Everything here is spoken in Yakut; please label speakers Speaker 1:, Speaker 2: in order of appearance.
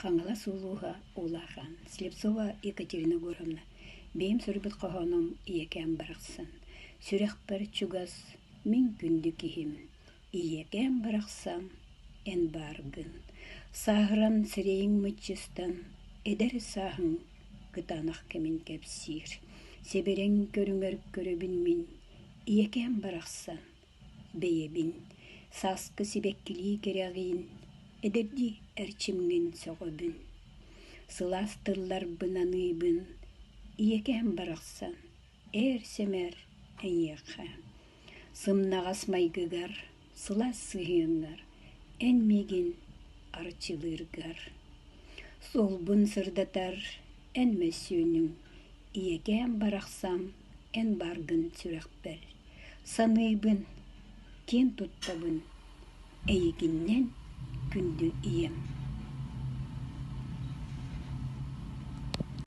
Speaker 1: Хаҥалас улууһа Улахан. Слепцова Екатерина Егоровна. Бэйэм суруйбут хоһоонум Ийэкээм барахсан. Сүрэхпэр чугас мин күндү киһим. Ийэкээм барахсан, эн бааргын. Сааһыран сирэйиҥ мыччыстан, эдэр сааһыҥ кытаанах кэмин кэпсиир. Сэбэрэҥ көрүҥэр көрөбүн мин, ийэкээм барахсан, бэйэбин. Сааскы сибэккилии кэрэҕиин, эдэрдии эрчимҥин сөҕөбүн. Сылаас тылларбын аныыбын, ийэкээм барахсан, ээр-сэмээр эйиэхэ. Сымнаҕас майгыгар, сылаас сыһыаҥҥар эн миигин арчылыыргар. Суолбун сырдатар эн мөссүөнүҥ, ийэкээм барахсан эн бааргын сүрэхпэр. Саныыбын, киэн туттабын эйигиннэн күндү ийэм.